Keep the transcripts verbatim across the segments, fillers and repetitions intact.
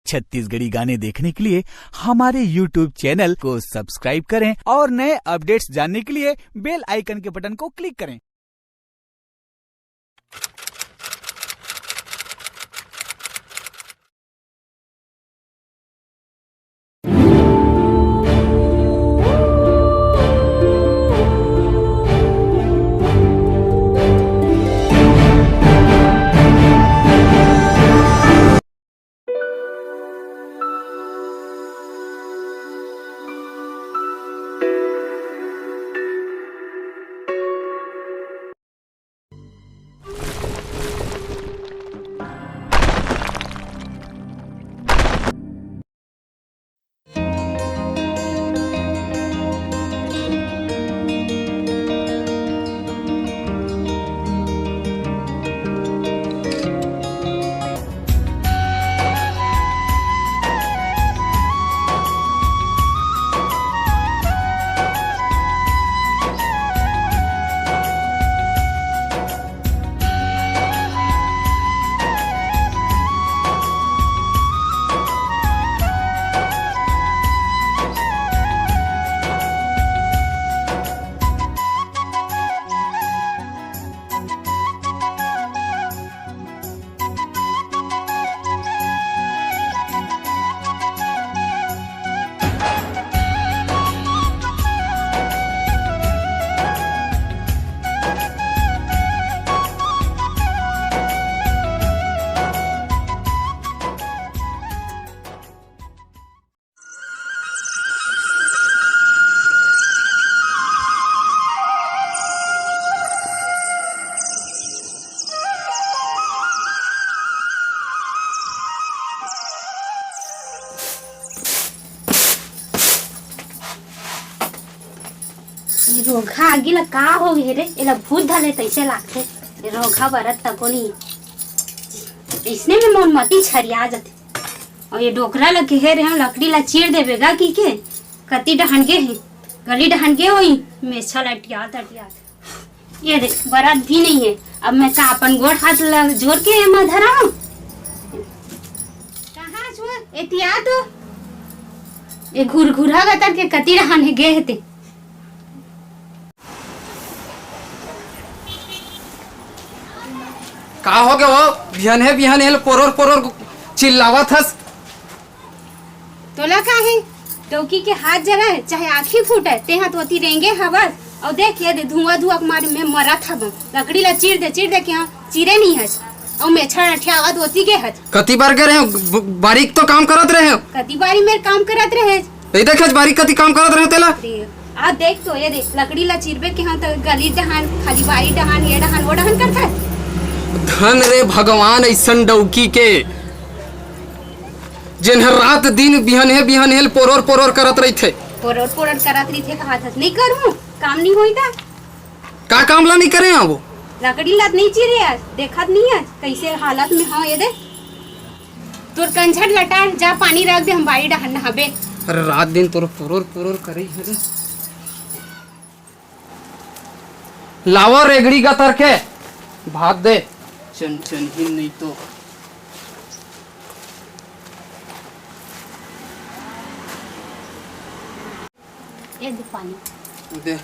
छत्तीसगढ़ी गाने देखने के लिए हमारे YouTube चैनल को सब्सक्राइब करें और नए अपडेट्स जानने के लिए बेल आइकन के बटन को क्लिक करें। ये रोघा आगी ला का हो गे रे? एला भूत धले तइसे लागथे। ये रोघा बरत तको नहीं। इसने में मोर मती छरिया जाथे। अउ ये डोकरा ल केहे रेहेंव लकड़ी ल चीर देबे गा कहिके, कति डहन गे हे, गली डहन गे होही, मेछा ल अटियात अटियात। ये देख, बरत भी नहीं हे। अब मैं का अपन गोड़ हाथ ल जोर के एमा धराऊं? कहाँ छुआ? एतिया तो। ये घुरघुरा गतर के कति डहन हे गे हे ते। का हो गे वो? बिहन हे, बिहन हे, पोरोर, पोरोर चिल्लावत हस। तोला का हे? डौकी के हाथ जलय, चाहे आँखी फूटय, तेहा तो ओती रेंगे हवस। अउ देख, ये दे, धुआं, धुआं के मारे मैं मरत हवं। लकड़ी ला चीर दे, चीर दे के, हाँ, चीरे नहीं हस। अउ मेछा अठियावत ओती गे हस। कति बार गे रहे हो? ब-, बारीक तो काम करत रहे हो। कति बारी मेर काम करत रहे। नहीं देखे बारी कति काम करत रहे तेला? अरे, आ देख तो, ये देख, लकड़ी ला चीरबे के हम तो गली डहान, खाली बारी डहान, ये डहान, वो डहान करता है। धन रे भगवान, ऐसन डौकी के, जेन हर रात दिन बिहन हे, बिहन हे, पोरोर, पोरोर करत रहिथे। पोरोर, पोरोर करत रहिथे, कहा था, नहीं करूँ, काम नहीं होई था। का काम ला नहीं करे हैं वो? लकड़ी ला नहीं चीरे आज, देखत नहीं आज, कैसे हालत में हो, ये देख। तोर कंझट लटार, जा पानी रख दे, हम बाड़ी डहर नहाबे। अरे रात दिन तोर पुरुर पुरुर करी है रे। लावा रेगड़ी का तरके भात दे। चन चन ही नहीं तो। ये दे पानी। दे।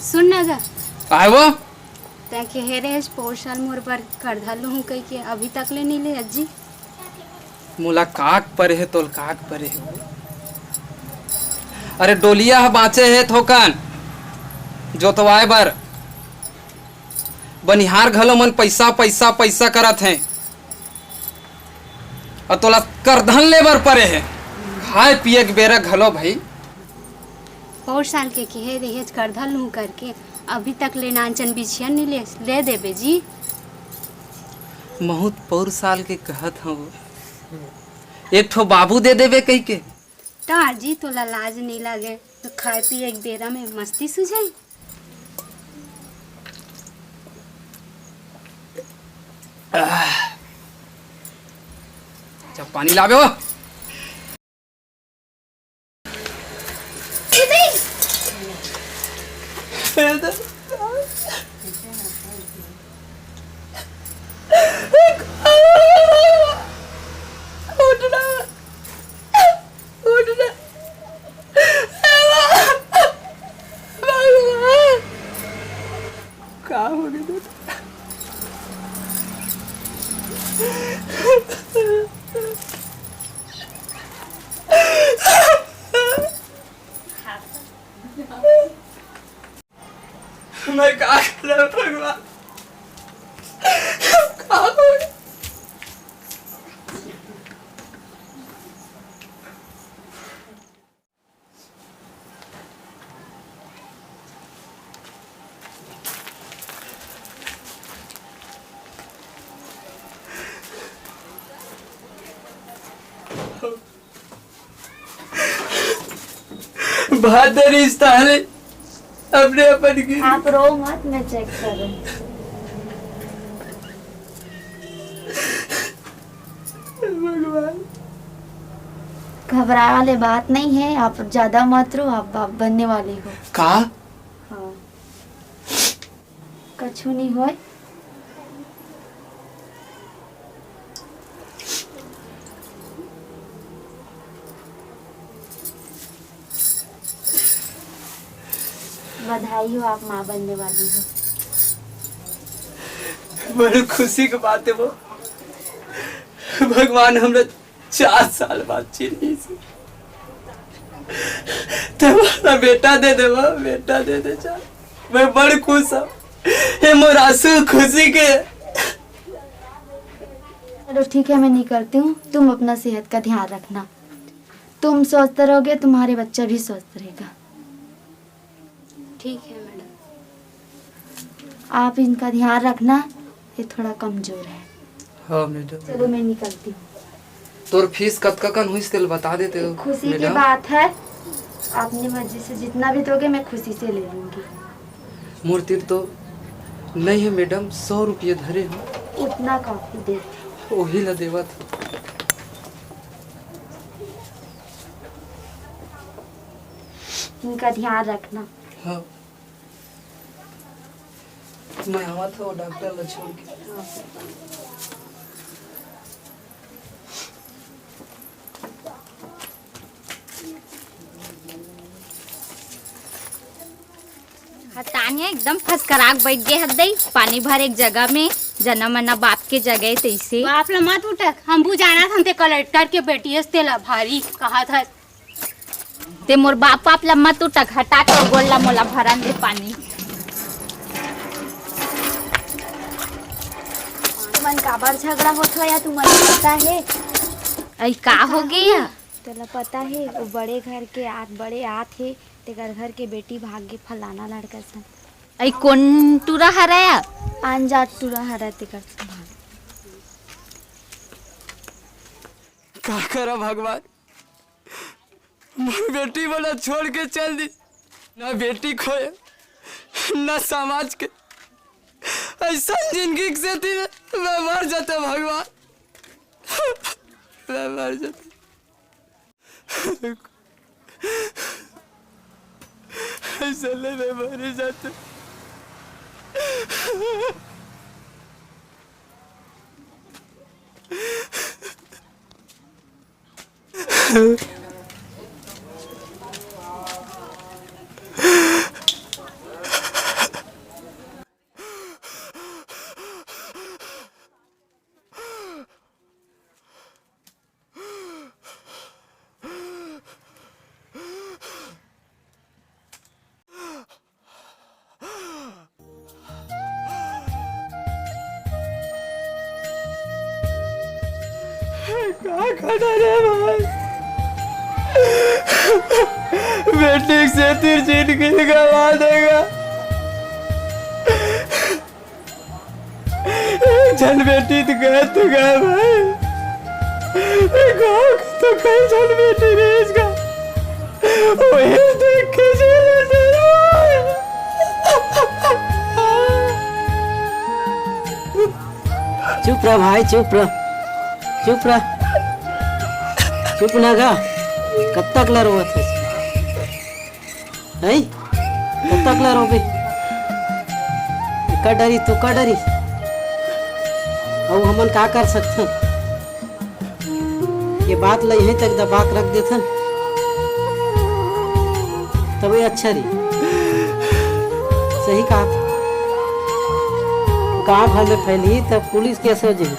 सुन ना गा। काय वो? तैं कहे रहेस, पौर साल मोर बर करधा लुहूं कहिके, अभी तक ले नी ले अज्जी। मोला काक परे हे, तोल काक परे हे। अरे डोलिया ह बांचे हे थोकन जोतवाए बर। बनिहार घलो मन पैसा, पैसा, पैसा करत हे। अउ तोला करधन ले बर परे हे। खाए पिए के बेरा घलो भाई। पौर साल के किहे रेहेच करधा लूं करके, अभी तक ले नानचन बिछिया नी ले, ले देबे जी। महूं त पौर साल के कहत हंव, एक ठो बाबू दे देबे कहिके। त आजी तोला लाज नी लागे, त खाए पिए के बेरा में मस्ती सुझाई। आह। जब पानी लावे हो। उठना, उठना। भगवान, का हो गया? मैं का करूं भगवान? का करूं? बहादुर रिश्ता है। अपने अपन की। आप रो मत, मैं चेक करूं। भगवान। घबराए वाले बात नहीं है, आप ज्यादा मत रो, आप बाप बनने वाले हो। का? हाँ। कछु नहीं होय। बधाई हो, आप माँ बनने वाली हो। बड़ी खुशी की बात है वो। भगवान हमरा चार साल बाद चिन्हिस। तुम्हारा बेटा दे दे, माँ, बेटा दे दे, चार। मैं बड़ खुश हूँ। ये मोर आंसू खुशी के। चलो ठीक है, मैं निकलती हूँ, तुम अपना सेहत का ध्यान रखना। तुम स्वस्थ रहोगे, तुम्हारे बच्चा भी स्वस्थ रहेगा। ठीक है मैडम। आप इनका ध्यान रखना, ये थोड़ा कमजोर है। हाँ मैडम। चलो मैं निकलती हूँ। तोर फीस कतका कन होइस तेला बता देते हो खुशी की मैडम। बात है, अपनी मर्जी से जितना भी दोगे मैं खुशी से ले लूंगी। मोर तीर तो नहीं है मैडम, सौ रुपये धरे हो। उतना काफी दे। वही ला देवत हो। इनका ध्यान रखना। हाँ। मैं आवत हूँ डॉक्टर ला छोड़ के। हतानिया एकदम फसकराक बैठ गए हद दई, पानी भर एक जगह में, जना मना बाप के जगह तैसे। बाप ला मत उठक, हम बुझाना था ते कलेक्टर के बेटी हस, तेला भारी कहा था। ते मोर बाप, बाप ला मत उठक, हटा के गोल ला मोला भरन दे पानी। तुमन काबर झगड़ा होत हो या तुमन पता है? अई का हो गया? तेला पता है, वो बड़े घर के आत, बड़े आत है, तेकर घर के बेटी भाग गे फलाना लड़का सन। अई कोन टूरा हरय? अनजात टूरा हरय, तेकर सन भाग। का करा भगवान, मोर बेटी मोला छोड़ के चल दी, ना बेटी खोए, ना समाज के। ऐसा जिंदगी के सेती मैं मर जाता भगवान, मैं मर जाता। ऐसा ले मैं मर जाता। का खड़ा रे भाई? बेटी के सेती जिंदगी गवा देगा। एक झन बेटी तो गए तो गए भाई। गाँव के तो कई झन बेटी रहिस गा। वही देख के जी लेते रहो। चुप रह भाई, चुप रह, चुप रह, चुप ना गा। कब तक ला रोवत है? हैं? कब तक ला रोबे? का डरी, तू का डरी? अउ हमन का कर सकथन? ये बात ला यहीं तक दबा के रख देथन, तब ये अच्छा रही। सही कहा था। गांव भर में फैली तब पुलिस कैसे हो जाएगी?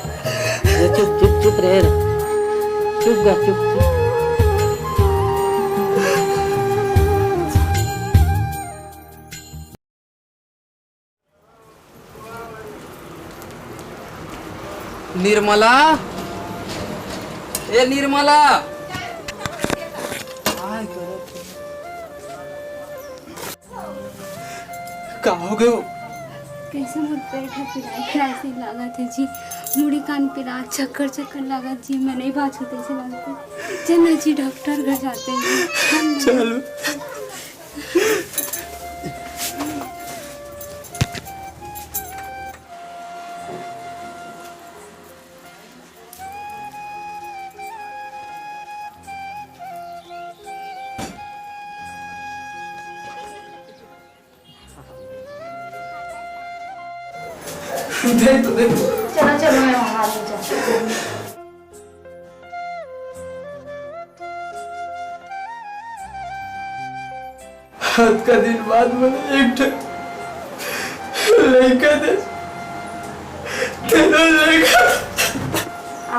ये चुप, चुप, चुप रहे रे। चुप गा, चुप, चुप। निर्मला, ए निर्मला। का हो गयो? कैसे मोर पेट ह पिराए पिराए से लागत हे जी, मुड़ी कान पिरात, चक्कर चक्कर लागत जी, मैं नहीं बाँचूँ तैसे लागत हे। चल ना जी, डॉक्टर घर जाते हैं। चल। देख तो देख। चलो, चलो, मैं वहाँ आ रही हूँ। अतका दिन बाद मोला एक ठन लइका दे, तेरा लइका।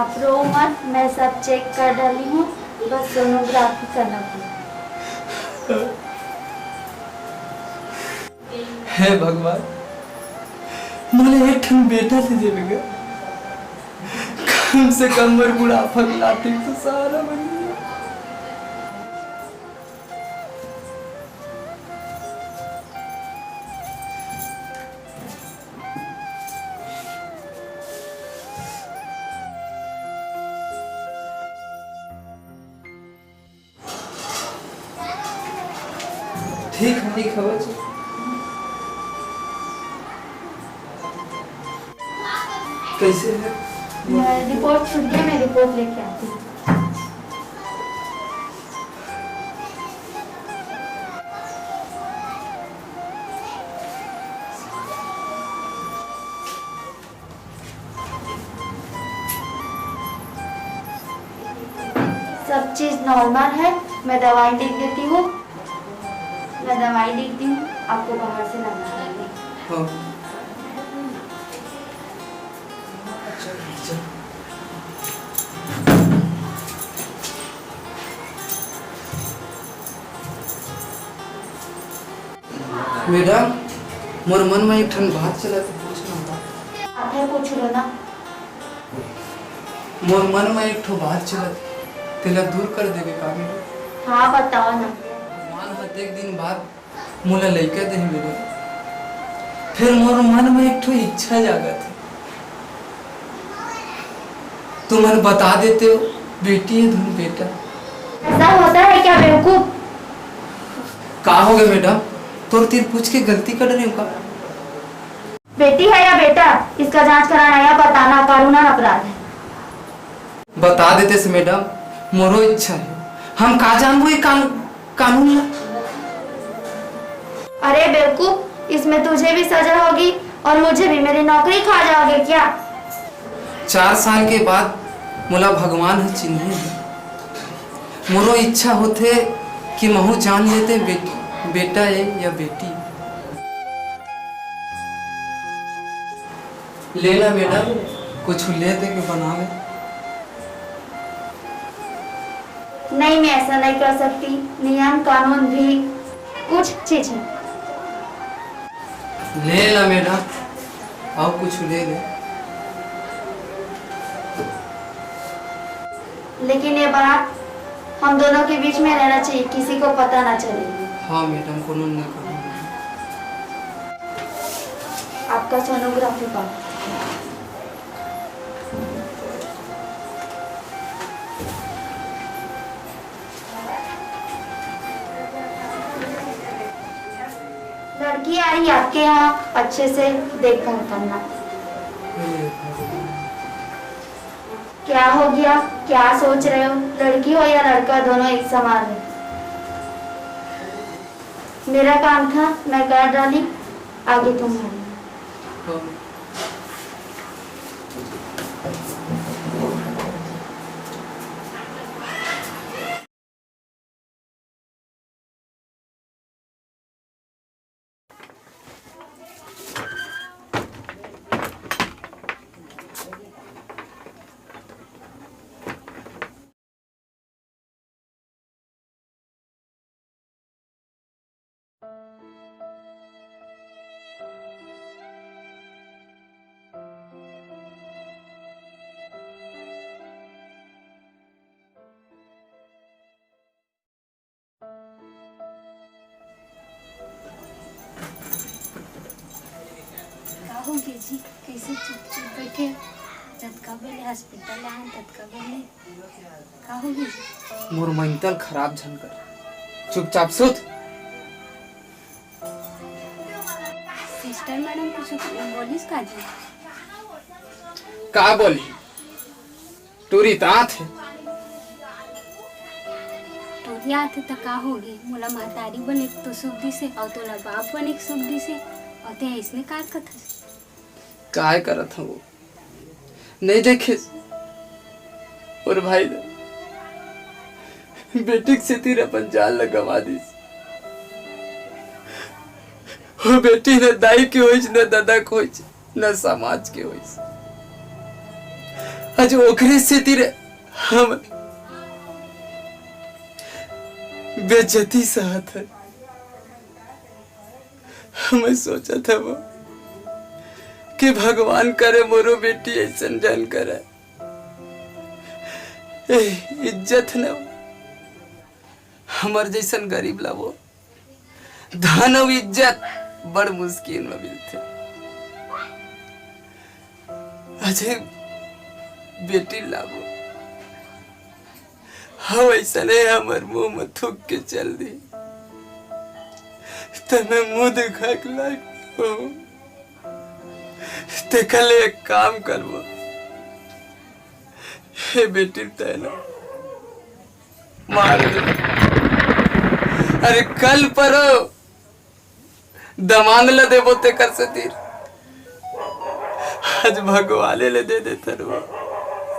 आप रो मत, मैं सब चेक कर डाली हूँ, बस सोनोग्राफी करना पड़ेगा। हे भगवान, मोला एक ठन बेटा दे दे बेटा, कम से कम मोर बुढ़ापा के लाठी तो सहारा बन जाए। ठीक है, ठीक है बच्चा। कैसे है? रिपोर्ट छूट गया, मैं रिपोर्ट लेके आती हूँ। सब चीज नॉर्मल है, मैं दवाई लिख देती हूँ, मैं दवाई लिखती हूँ, आपको बाहर से लाना पड़ेगा। हाँ। मैडम, मोर मन में एक ठन बात चलत हे, पूछना था। आप ही पूछ लो ना। मोर मन में एक ठो बात चलत हे, तेला दूर कर देबे का मैडम? हाँ, बताओ ना। भगवान ह अतेक दिन बाद मोला लइका देहे मैडम, फिर मोर मन में एक ठो इच्छा जागत हे। तुमन बता देते हो, बेटी है धुन बेटा। ऐसा होता है क्या बेवकूफ? का हो गया मैडम? तोर तीर पूछ के गलती कर रहे हो का? बेटी है या बेटा, इसका जांच कराना या बताना कानूनन अपराध है। बता देते से मैडम, मोरो इच्छा है, हम का जानबो ये कान-, कानून ला? अरे बेवकूफ, इसमें तुझे भी सजा होगी और मुझे भी। मेरी नौकरी खा जाओगे क्या? चार साल के बाद मोला भगवान ह चिन्हे हे। मोरो इच्छा होथे कि महू जान लेते बे-, बेटा ए या बेटी। ले ना मैडम, कुछ ले दे के बना ले। नहीं, मैं ऐसा नहीं कर सकती। नियम कानून भी कुछ चीज है। ले ला मैडम, अउ कुछ ले ले। लेकिन ये बात हम दोनों के बीच में रहना चाहिए, किसी को पता ना चले। हाँ मैडम, कोनो ना कोनो। आपका सोनोग्राफी का। लड़की आ रही आपके यहाँ, अच्छे से देखभाल करना। क्या हो गया? क्या सोच रहे हो? लड़की हो या लड़का, दोनों एक समान है। मेरा काम था, मैं कर डाली, आगे तुम है। का हो गे जी, कैसे चुप चुप बैठे? ततका बेले हॉस्पिटल आए, ततका बेले का हो गे जी? मोर मेंटल खराब झन कर, चुपचाप सुत। सिस्टर मैडम कुछ बोलिस का जी? का बोली? टूरी त आथे। टूरी आथे त का होगे? मोला महतारी बने तो सुख दिसे, अउ तोला बाप बने के सुख दिसे, अउ ते अइसने कार कथस? काय करत हव वो? नहीं देखे और भाई ने बेटी के सेती अपन जान ल गवा दिस। वो बेटी न दाई के होइस, न दादा के होइस, न समाज के होइस। आज ओकरे सेती रे हम बेइज्जती सहत है। मैं सोचत हव कि भगवान करे मोरो बेटी अइसन झन करे। ए, इज्जत न हमर जइसन गरीब ला वो धन अउ इज्जत बड़ मुश्किल में मिलथे। अजय बेटी लाबो, हम अइसने हमर मुंह में थूक के चल दी, त मैं मुंह दिखा के लायक हो। तेकर ले एक काम करबो, हे बेटी, तैं ना मार दे। अरे कल परो दमांद ल देबो तेकर सेती आज भगवाने ल दे दे थरवा।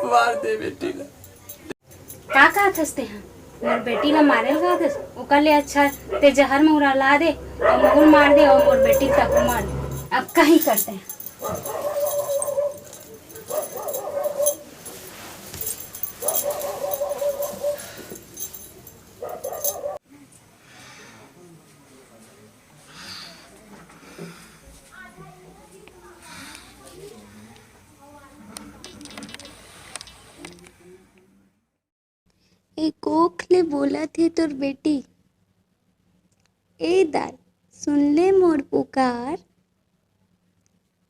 मार दे बेटी ल। का कहत हस तेहा? मोर बेटी ल मारे ल कहत हस? ओकर ले अच्छा ते जहर म उला दे, अउ मोर मार दे, अउ मोर बेटी ल तको मार दे। अब कहीं करते हैं। ए कोख ले बोलत हे तोर बेटी। ए दाई, सुन ले मोर पुकार।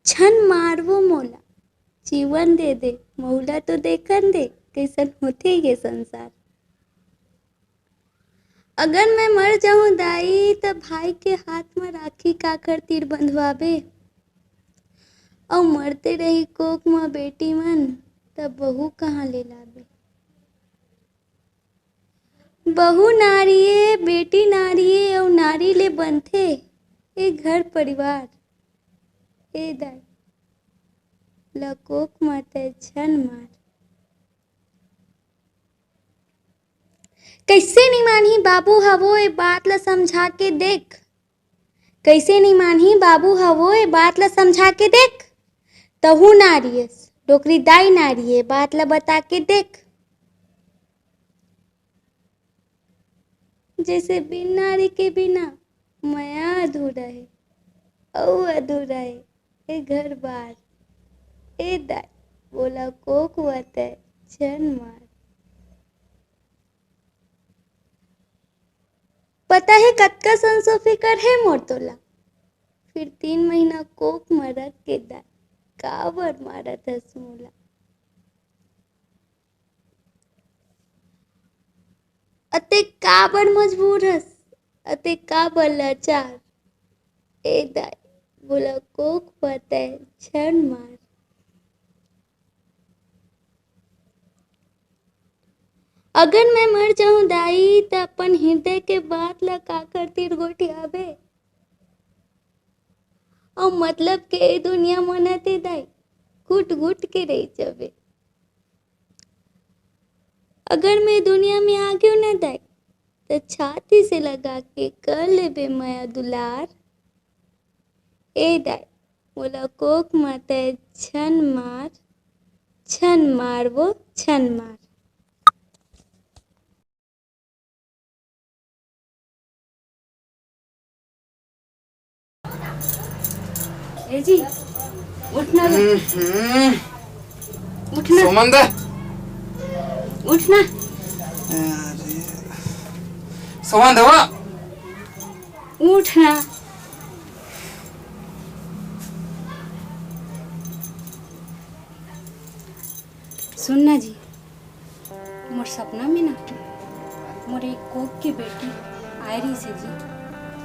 झन मारवो मोला, जीवन दे दे, महू ला तो देखन दे, कइसन होथे ये संसार। अगर मैं मर जाहूं दाई, त भाई के हाथ म राखी काखर तीर बंधवाबे? अउ मरते रही कोख म बेटी मन, त बहू कहां ले लाबे? बहू नारी ए, बेटी नारी ए, अउ नारी ले बनथे ए घर परिवार। ए दाई, ल कोख म तैं झन मार। कइसे नइ मानही बाबू ह वो, ए बात ल समझा के देख। कइसे नइ मानही बाबू ह वो, ए बात ल समझा के देख। तहू नारी अस, डोकरी दाई नारी, ए बात ल बता के देख। जइसे बिन नारी के बिना मया अधूरा हे, अउ अधूरा हे ए घर बार। ए दाई, मोला कोख म तैं झन मार। पता हे कतका संसो फिकर हे मोर तोला, फिर तीन महीना कोख म रख के दाई, काबर मारत हस मोला? अते काबर मजबूर हस, अते काबर लाचार? ए दाई, मोला कोख म तैं झन मार। अगर मैं मर जाहूं दाई, त अपन हृदय के बात ला काकर तीर गोठियाबे? अउ मतलब के ए दुनिया म न ते दाई, घुट घुट के रहि जाबे। अगर मैं दुनिया में आ गेंव न दाई, त छाती से लगा के कर लेबे मया दुलार। ए दाई, मोला कोख म तै झन मार, झन मार वो, झन मार। ए जी, उठ ना रे। हम्म। उठ ना। सोमन दे। उठ ना। अरे। सोमन दे वो। उठ ना। सुन ना जी, मोर सपना में ना मोर एक कोख के बेटी आए रहिस हे जी,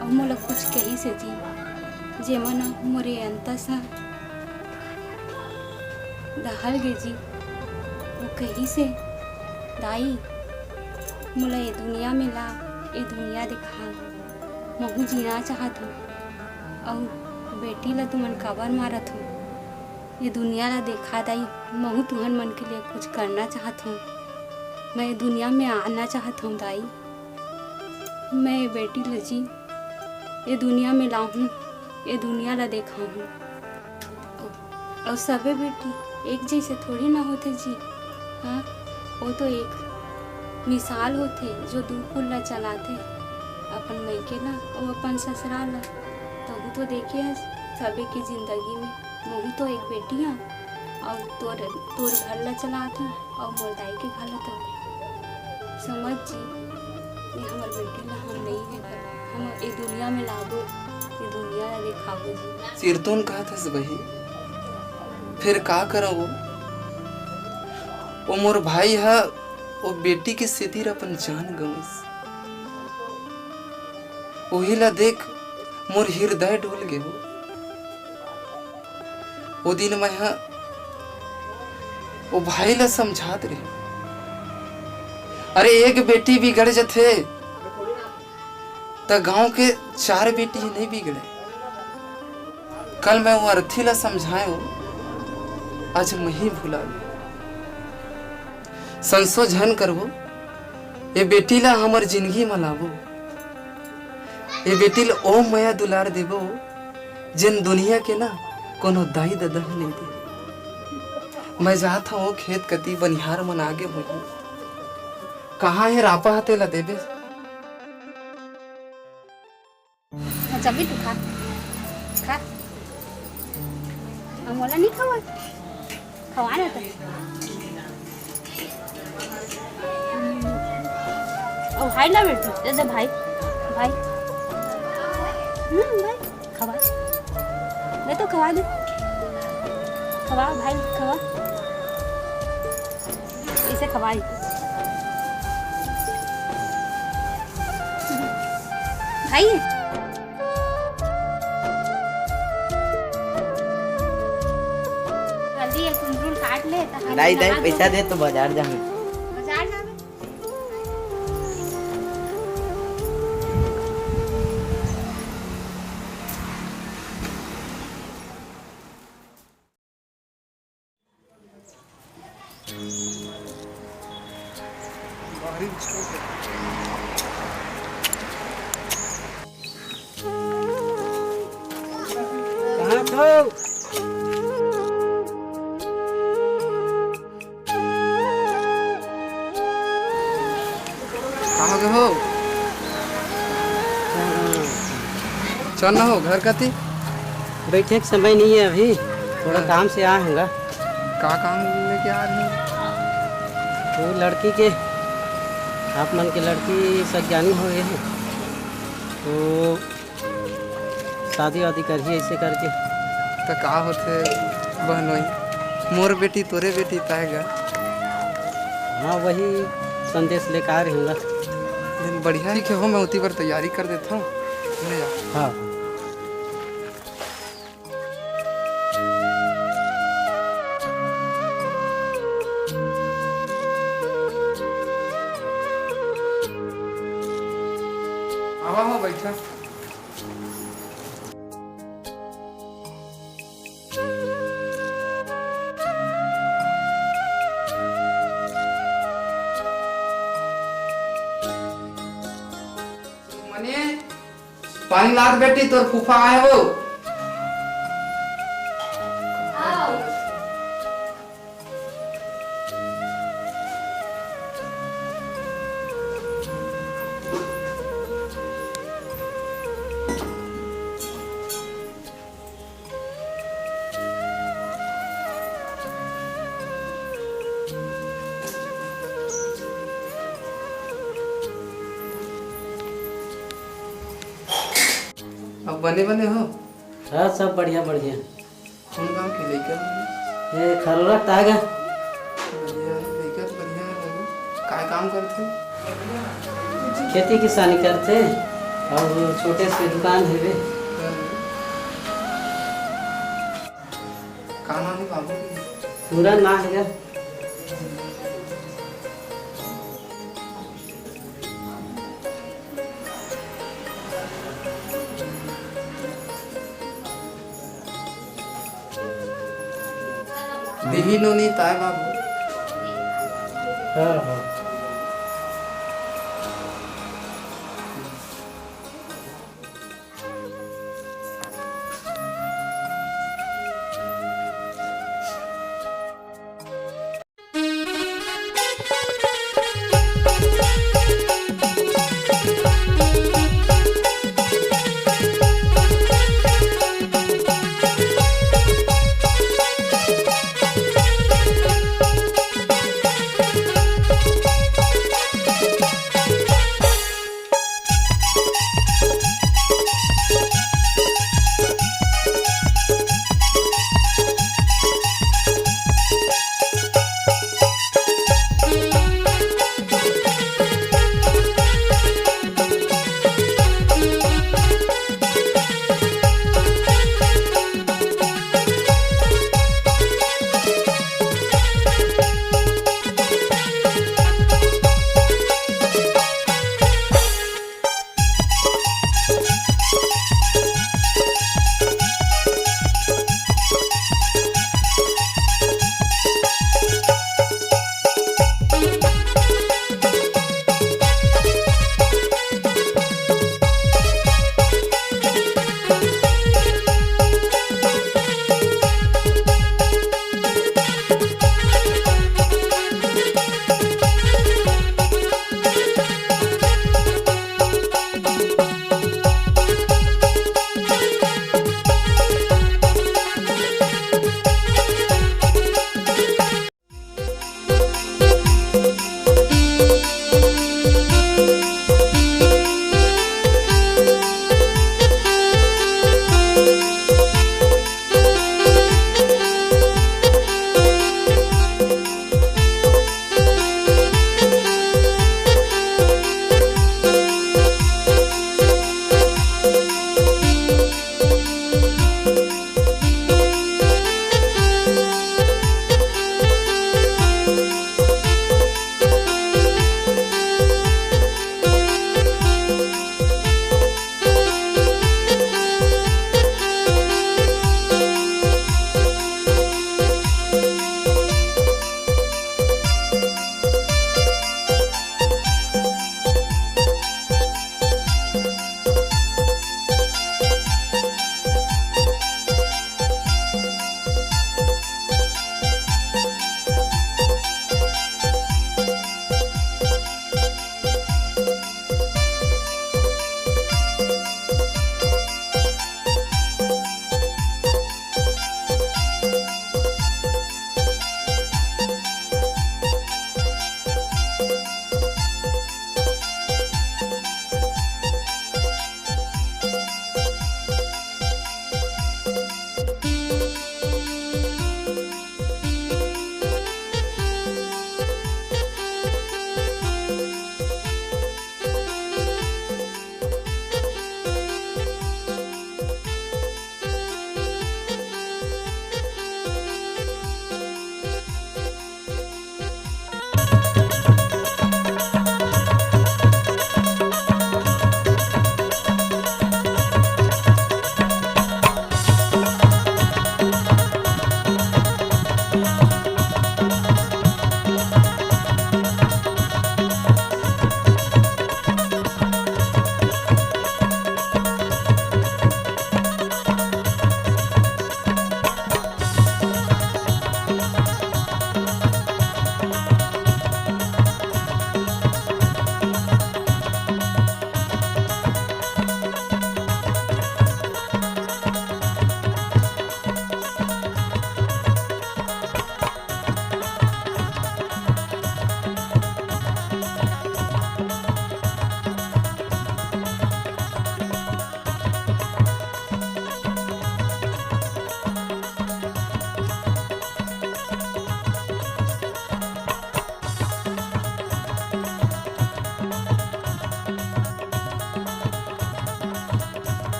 अउ मोला कुछ कहिस हे जी, जेमा ना मोर ये अंतस ह दहल गे जी। वो कहिस हे, "दाई, मोला ये दुनिया में ला, ये दुनिया देखा, महूं जीना चाहत हूं, अउ बेटी ला तुमन काबर मारत हो?" ये दुनिया ला देखा दाई, महूं तुहन मन के लिए कुछ करना चाहत हूं। मैं ये दुनिया में आना चाहत हूं दाई। मैं ये बेटी ला जी, ये दुनिया में लाहूं, ये दुनिया ला देखाहूं। अउ सबे बेटी एक जैसे थोड़ी ना होथे जी। हाँ, वो तो एक मिसाल होथे जो दू कुल ला चलाथे, अपन मइके ला अउ अपन ससुराल ला। तहूं तो देखे हस सबे के जिंदगी में। मोहू तो एक बेटी हंव, अउ तोर, तोर घर ला चलात हंव, अउ मोर दाई के घर ला तो। समझ जी, ये हमर बेटी ला हम नइ हे, हम ए दुनिया में लाबो, ए दुनिया ला देखाबो जी। सिरतोन कहत हस बही, फेर का करंव वो? वो मोर भाई ह, वो बेटी के सेतिर अपन जान गंविस। उही ला देख मोर हिरदय डोल गे हो। ओ दिन मैं ह ओ भाई ला समझात रेहेंव, अरे एक बेटी बिगड़ जथे त गांव के चार बेटी ही नइ बिगड़े। कल मैं वो अरथी ला समझाएंव, आज मैं ही भुला गेंव। संसो झन करबो, ए बेटी ला हमर जिनगी म लाबो। ए बेटी ला ओ मया दुलार देबो, जेन दुनिया के ना कोनो दाई ददा ह नइ दे। मैं जात हंव ओ खेत कती, बनिहार मन आगे होही। कहाँ हे रापा ह, तेला देबे। अच्छा, अभी तू खा, खा। अब मोला नहीं खवा, खवा ना तो। अब भाई ला बेटू, दे दे भाई, भाई। हम्म, भाई, खवा। मैं तो खवा दे। खवा भाई, खवा। इसे खवाई। भाई। जल्दी ये कुंदरू ल काट ले, त हम दाई, दाई, नहा पैसा धो दे तो बाजार जाहूं। बाजार जाबे। कहाँ छो? का हो गे हो? चल ना हो घर कती। बैठे के समय नहीं है अभी, थोड़ा हाँ। काम से आए हंव गा। का काम लेके आ रहे हो? वो लड़की के, आप मन के लड़की सज्ञानी हो गए हैं, तो शादी वादी करही ऐसे करके। त का होथे बहनोई, मोर बेटी तोरे बेटी ताय गा। हाँ, वही संदेश लेके आ रहे हंव गा। दिन बढ़िया। ठीक है हो, मैं उती बर तैयारी कर देता हूँ। ले आ। हाँ। आवा हो, बैठा। मने, पानी लात बेटी, तोर फूफा आए हो। अब बने बने हो? हाँ, सब बढ़िया बढ़िया। कौन गांव के लइका? ये खरोरा टागा। बढ़िया, लइका तो बढ़िया है बाबू। काय काम करथे? खेती किसानी करथे और छोटे से दुकान हे रे। का नाम है बाबू? पूरा ना है। दिही नोनी ताय बाबू। हाँ, हाँ।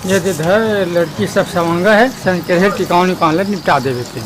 ये दे धर, लड़की सब सवंगा है, सन के रहे टिकावन उकावन ले निपटा देवे के।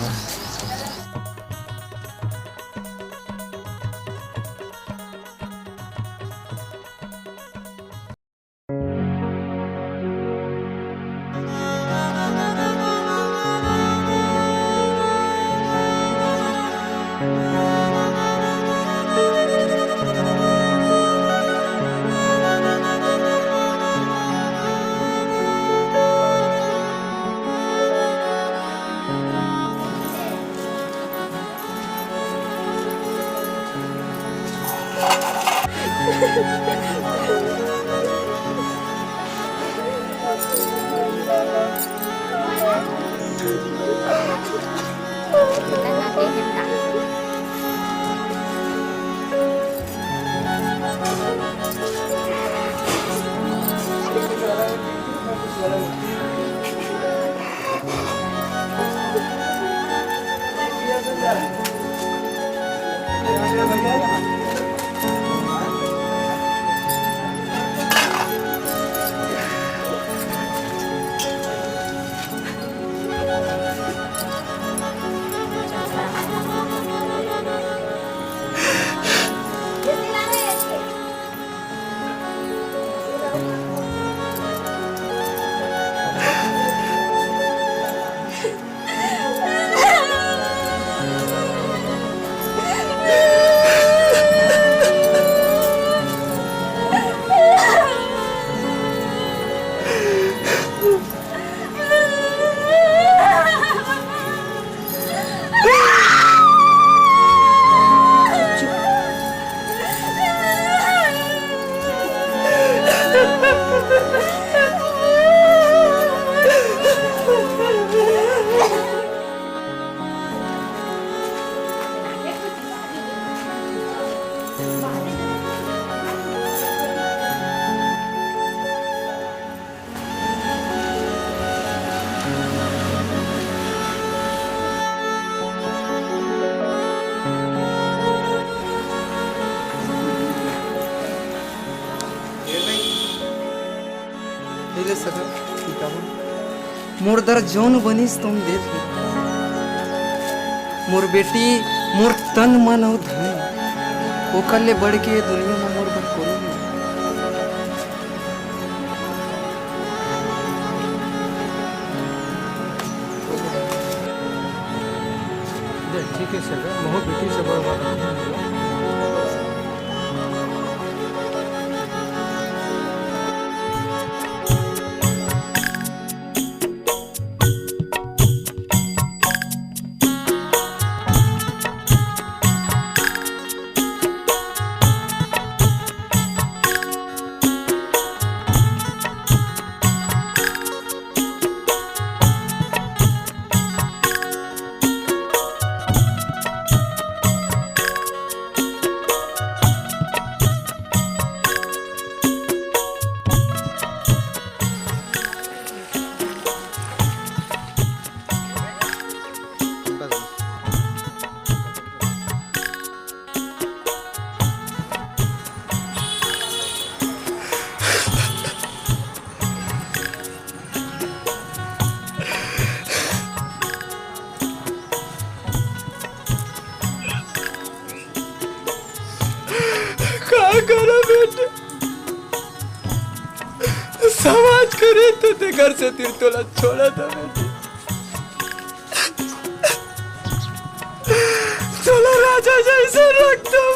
ले ले सगा, टीका मन। मोर दर जौन बनिस तौन देत हे। मोर बेटी, मोर तन मन अउ धन, ओकर ले बढ़ के दुनिया म मोर बर कोनो नइ। दे, ठीक है सगा, मोर बेटी से बड़ बात नहीं है। का करा बेटे, समाज करे तो ते घर से तिर तोला छोड़ा था बेटे। चलो राजा जैसे रख दो।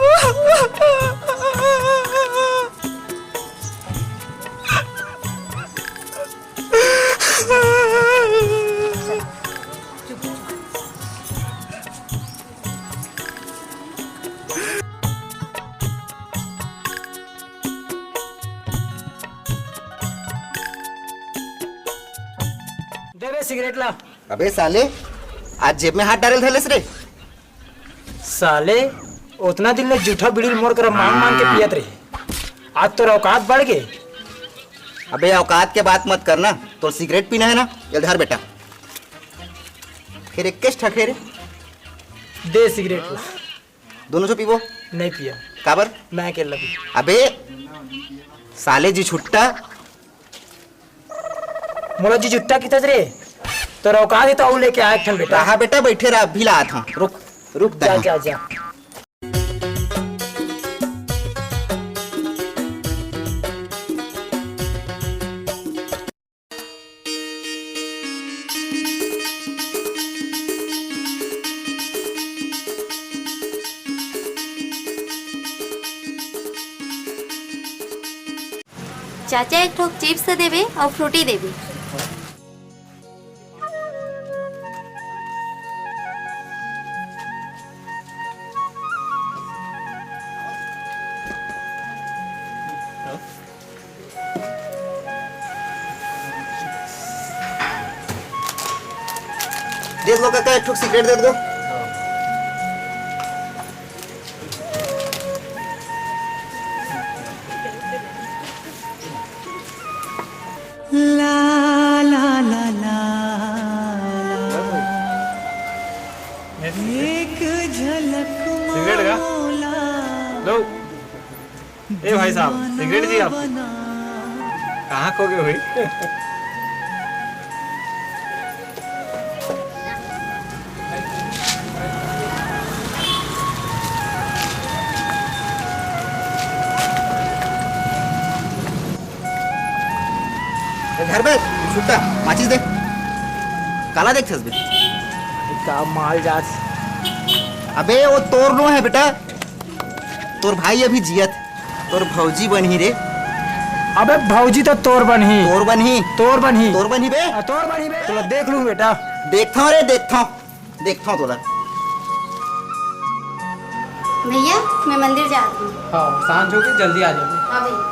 दे बे सिगरेट ला। अबे साले, आज जेब में हाथ डाले धरलेस रे। साले, उतना दिन ले जूठा बीड़ी मोर करा मांग मांग के पियत रहे, आज तोर औकात बढ़ गे। अबे औकात के बात मत करना, तोर सिगरेट पीना है ना, ये धर बेटा। फिर इक्कीस ठा खेरे। दे सिगरेट ला। दोनों झो पीबो? नहीं पिया। काबर? मैं अकेला पी। अबे साले जी छुट्टा। मोला जी जुत्ता किथस रे, तोर औकात हे त अउ लेके आ एक ठन बेटा। रहा बेटा, बइठे रहा, अभी लात हंव। रुक, रुक जा, तैं। जा, जा। चाचा, एक ठोक चिप्स देबे अउ फ्रूटी देबे। दे दो काका, एक ठोक सिगरेट दे दो। ला, ला, ला, ला, ला। एक झलक सिगरेट का? माला। लो। ए भाई साहब, सिगरेट जी आप कहाँ खो गए भाई? ए, घर में छुट्टा माचिस दे। काला देखथस बे? का माल जात? अबे, वो तोर नो हे बेटा, तोर भाई अभी जियत। तोर भौजी बनही रे। अबे भौजी तो तोर बनही। तोर बनही। तोर बनही। तोर बनही बे। आ, तोर बनही बे। तोला देख लूं बेटा। देखथंव रे, देखथंव। देखथंव तोला। भैया, मैं मंदिर जात हूँ। हाँ, सांझ हो गई, जल्दी आ जाओ। हाँ भैया।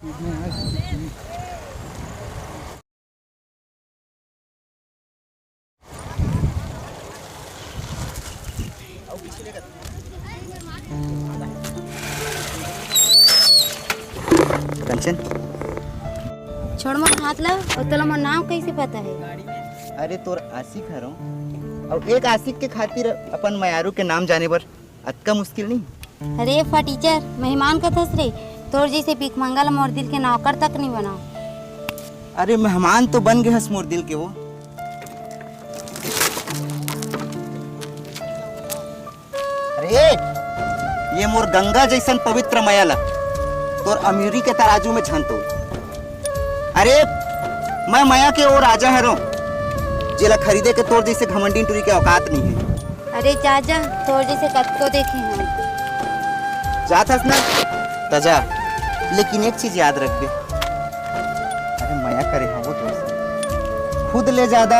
कंचन। छोड़ मोर हाथ ला, अउ तोला मोर नाम कइसे पता हे? अरे तोर आशिक हरंव, अउ एक आशिक के खातिर अपन मयारू के नाम जाने बर अतका मुश्किल नहीं। अरे फटीचर, मेहमान कथस रे, तोर जइसे भिखमंगा ला मोर दिल के नौकर तक नहीं बनाव। अरे मेहमान तो बन गे हस मोर दिल के वो। अरे, ये मोर गंगा जइसन पवित्र मया ला तोर अमीरी के तराजू में झन तोल। अरे, मैं मया के वो राजा हरंव, जेला खरीदे के तोर जइसे घमंडी टुरी के औकात नहीं हे। अरे जा जा, तोर जइसे कतको देखे हन। जात हस ना, त जा, लेकिन एक चीज याद रखबे, अरे मया करे हवं वो तोर से। खुद ले ज्यादा,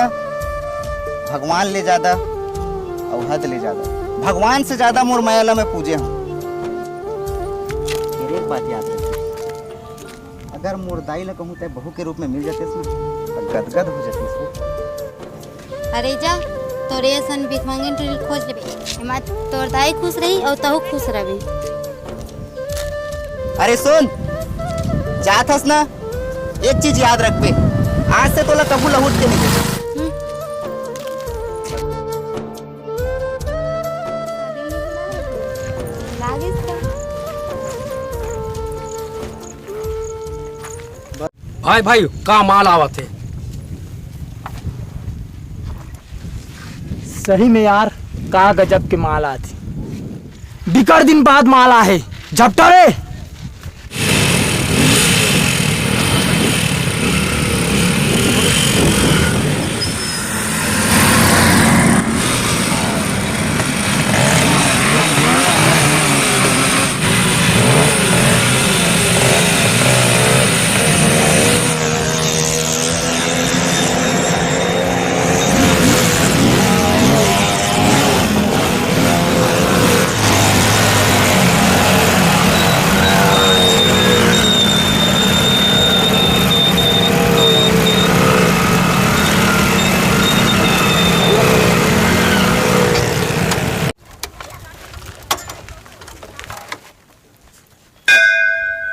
भगवान ले ज्यादा, अउ हद ले ज्यादा। भगवान से ज्यादा मोर मया ला मैं पूजे हवं। अरे एक बात याद रख, अगर मोर दाई ला कहूँ तैं बहू के रूप में मिल जातेस ना, त गदगद हो जातेस वो। अरे जा, तोरे असन भिखमंगिन टुरी खोज लेबे। एमा तोर दाई खुश रही अउ तहू खुश रही। अरे सुन, जात हस ना, एक चीज याद रखबे, आज से तोला कभू लहुट के नहीं देबे। हम्म। भाई, भाई, का माल आवत हे? सही में यार, का गजब के माल आथे। बिकट दिन बाद माल आहे, झपटा रे।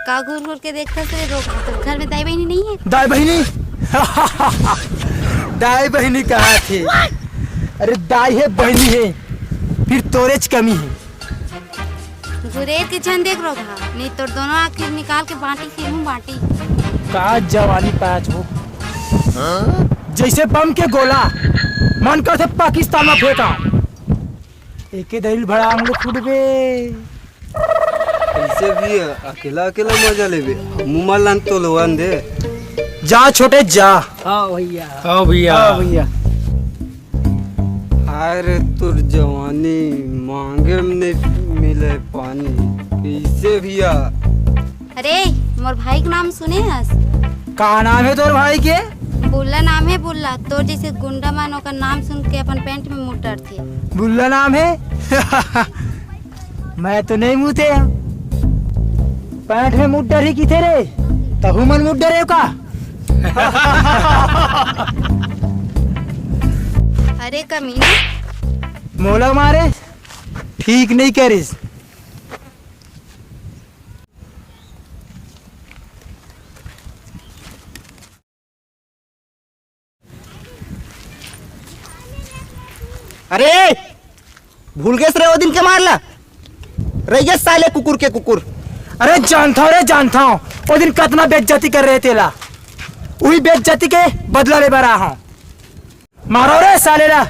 का घूर घूर के देखथस रे रोगहा? तोर घर में दाई बहिनी नहीं हे? दाई बहिनी? दाई बहिनी कहाथे? अरे दाई हे, बहिनी हे, फिर तोरेच कमी हे। घुरेर के झन देख रोगहा, नहीं तोर दोनों आँख निकाल के बाँटी, फिर हूँ बाँटी। का जवानी पाच हो, जइसे बम के गोला, मन करथे पाकिस्तान में फेंका। एके दरी ल भड़ाम ले फुटबे। कइसे भी हे, अकेला अकेला मजा लेबे। मुँह मार लान तो लोगन दे। जा छोटे जा। हाँ भैया। हाँ भैया। हाँ भैया। हाय रे तोर जवानी, मांगे में नहीं मिले पानी। कइसे भैया? अरे, मोर भाई के नाम सुने हस? का नाम हे तोर भाई के? बुल्ला नाम हे, बुल्ला। तोर जइसे गुंडा मन ओकर नाम सुन के अपन पैंट में मुड़ डरथे। बुल्ला नाम हे? मैं तो नहीं मुते। पैंट में मुड़ डरही किथे रे? तहू मन मुड़ डरे का? अरे कमीना। मोला मारे? ठीक नहीं करिस। अरे, भूल गेस रे ओ दिन के मार ला। रह गेस साले कुकुर के कुकुर। अरे जानथव रे, जानथव। ओ दिन कतना बेइज्जती करे रहे तेला। उही बेइज्जती के बदला ले बर आए हंव। मारो रे साले ला।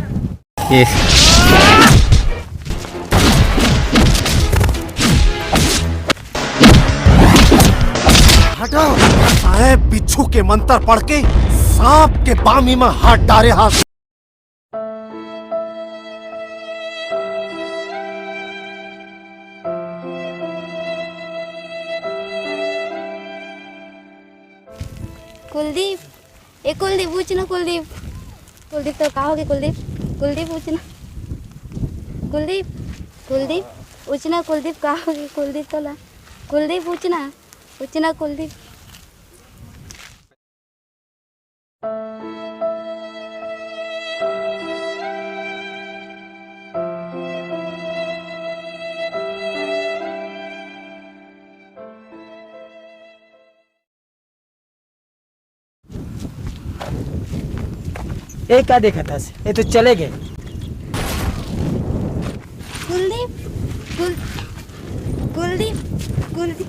हटो, साहेब बिच्छू के मंत्र पढ़ के सांप के बामी में हाथ डारे हाथ। कुलदीप, ए कुलदीप, उठ ना कुलदीप। कुलदीप, तो का होगे कुलदीप? कुलदीप, उठ ना। कुलदीप, कुलदीप, उठ ना कुलदीप, का होगे कुलदीप तोला? कुलदीप, उठ ना, उठ ना कुलदीप। ये का देखत हस? ये तो चले गए। कुलदीप, कुल-, कुलदीप, कुलदीप।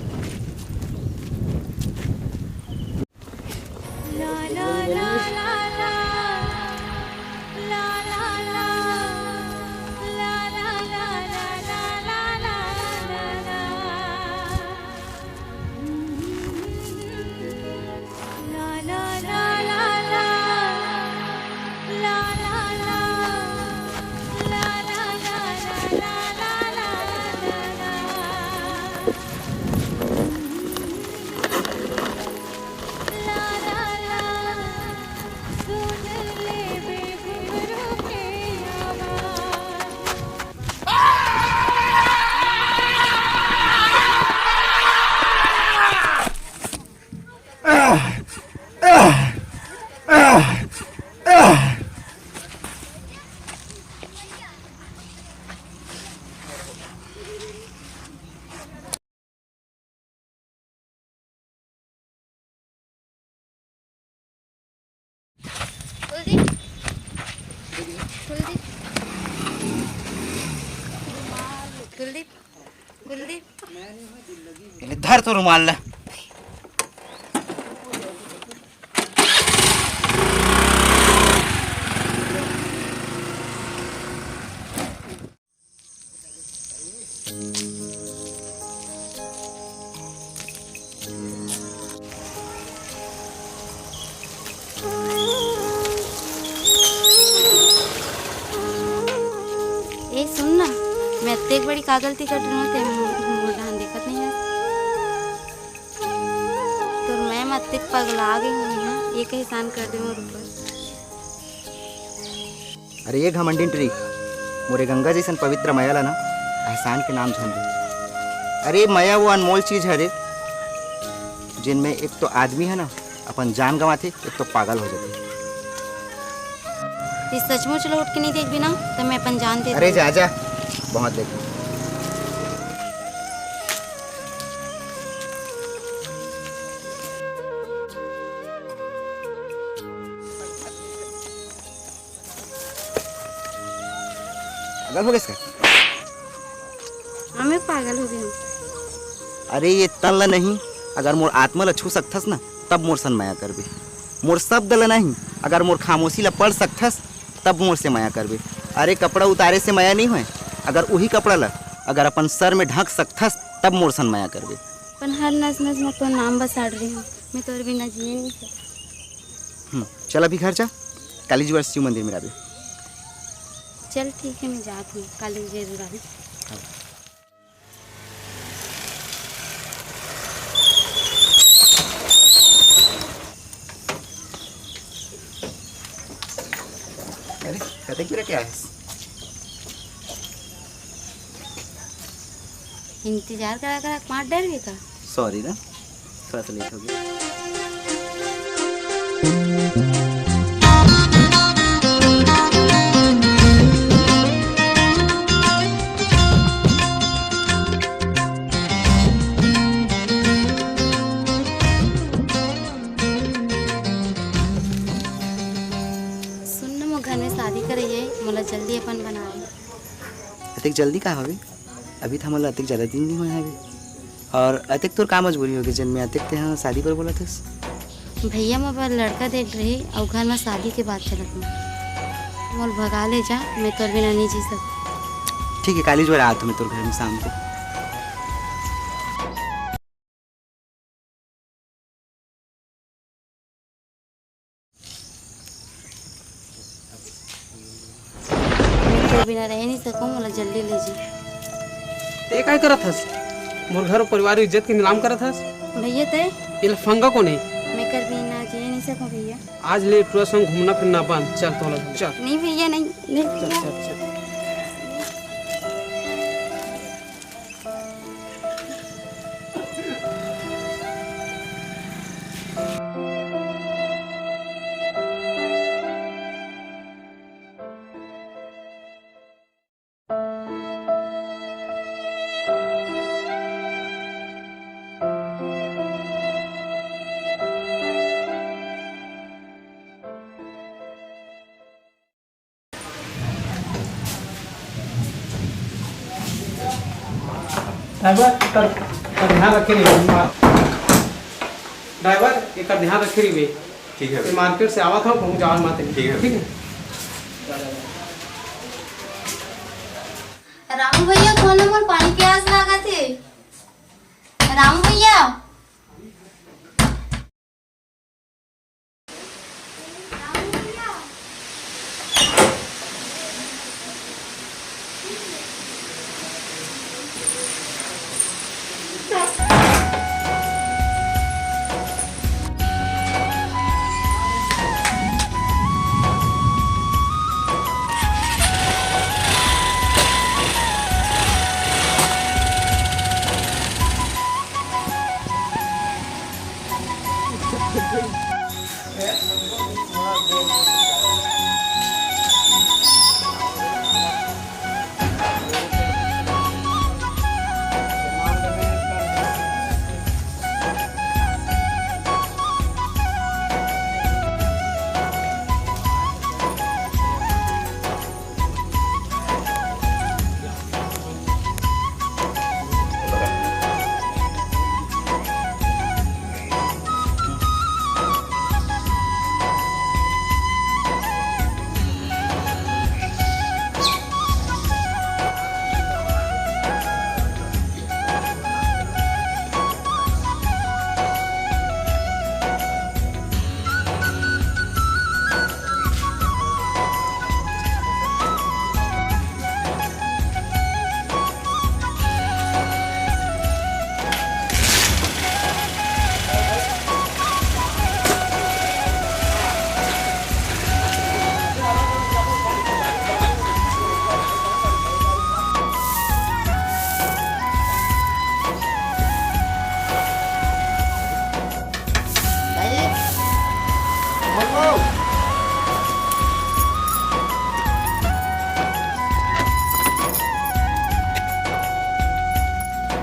कुलदीप, कुलदीप, कुलदीप, कुलदीप। ये ले, धर तो रुमाल ला। ए, सुन ना, मैं अतेक बड़ी का गलती कर डरेंव, ते मोर, मोर डाहन देखत नइ हस। तोर मैं अतेक पगला गे हंव, ये का एहसान कर दे मोर ऊपर। अरे ये घमंडिन टुरी, मोरे गंगा जइसन पवित्र मया ला ना एहसान के नाम झन दे। अरे मया वो अनमोल चीज हरे, जेन में एक तो आदमी ह ना अपन जान गंवाथे, एक तो पागल हो जाथे। ते सचमुच लौट के नइ देखबे ना, त मैं अपन जान दे अरे दूँ। जा जा, बहुत देखे। पागल हो गेस का? हाँ, मैं पागल हो गे हंव। अरे ये तन ला नहीं, अगर मोर आत्मा ला छू सकथस ना, तब मोर सन मया करबे। मोर शब्द ला नहीं, अगर मोर खामोशी ला पढ़ सकथस, तब मोर से मया करबे। अरे कपड़ा उतारे से मया नइ होय, अगर उही कपड़ा ला अगर अपन सर में ढक सकथस, तब मोर सन मया करबे। अपन हर नस नस में तोर नाम बसा डरे हंव, मैं तोर बिना जिए नइ सकंव। हम्म, चल अभी घर जा, काली जुवर शिव मंदिर में रहबे। चल ठीक हे, मैं जात हंव, काली जरूर आही। हाँ। अरे, कतेक बेरा के आए हस? इंतजार करा करा के मार डर गए का? सॉरी ना, थोड़ा सा लेट हो गया। सुन ना, मोर घर में शादी करइया हे, मोला जल्दी अपन बनावे। अतेक जल्दी का हवे? अभी तो हमन ला अतेक ज्यादा दिन नइ होए हवे। और अतेक तोर का मजबूरी होगे, जेन में अतेक तेहा शादी बर बोलत हस? भैया, मोर बर लड़का देख रही अउ घर में शादी के बात चलत हे। मोला भगा ले जा, मैं तोर बिना नइ जी सकंव। ठीक हे, काली जुवर आत हंव मैं तोर घर में शाम को। मैं तोर बिना रह नइ सकंव, मोला जल्दी ले जी। ते काय करत हस? मोर घर परिवार इज्जत के नीलाम करत हस? भैया ते? ये लफंगा कोन हे? मैं कर बिना जी नइ सकंव भैया। आज ले टुरा संग घूमना फिरना बंद। चल तोला, चल। नहीं भैया, नहीं, नहीं चल, भैया। चल, चल। ड्राइवर, एकर, एकर ध्यान रखे रहिबे। ड्राइवर, एकर ध्यान रखे रहिबे। ठीक है ये भैया। मार्केट से आवत हव, कहूँ जावत मत रही। ठीक है ठीक भैया। है? रामू भैया, खोल ना, मोर पानी प्यास लागत हे। रामू भैया।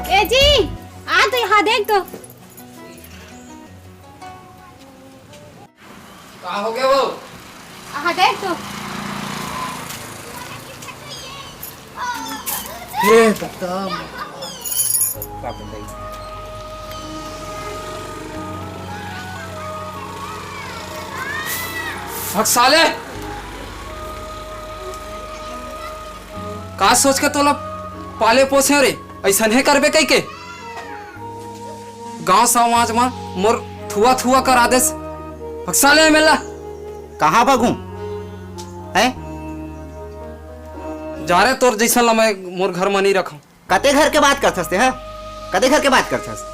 ए जी, आ तो यहाँ देख तो। का हो गया वो? आ देख तो। हे दत्ता। का बोल रही? हक साले, का सोच के तोला पाले पोसे रे? ऐसन हे करबे कई के? गांव समाज म मोर थुआ थुआ करा देस। हक साले मेला। कहाँ भगूं? हैं? जा रे, तोर जैसन ला मैं मोर घर म नहीं रखूं। कते घर के बात करथस ते, हैं? कते घर के बात करथस?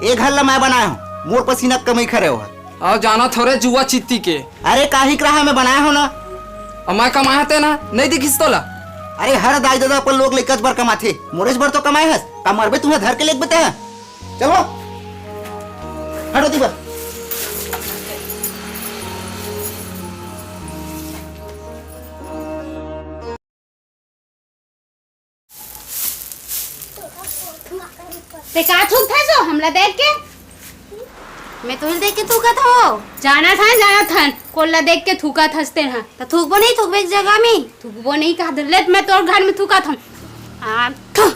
ए घर ला मैं बनाए हूं, मोर पसीना के कमई खरे हो। अउ जानत हो रे जुआ चित्ती के। अरे काहिक रहा मैं बनाए हूं ना। अब मैं कमाए ते ना, नहीं दिखिस तोला? अरे हर दाई ददा अपन लोग लइकाच बर कमाथे, मोरेच बर तो कमाए हस। का मरबे तुंहर धर के लेग बते हैं? चलो, हटो दी बस। ते का थूकथस ओ हमला देख के? मैं तुमला देख के थूकत हो? जानत हन, जानत हन, कोन ला देख के थूकत हस ते हा। त थूकबो नहीं, थूकबे एक जगह में। थूकबो नहीं कहा दे, ले मैं तोर घर में थूकत हूँ। आ, थू।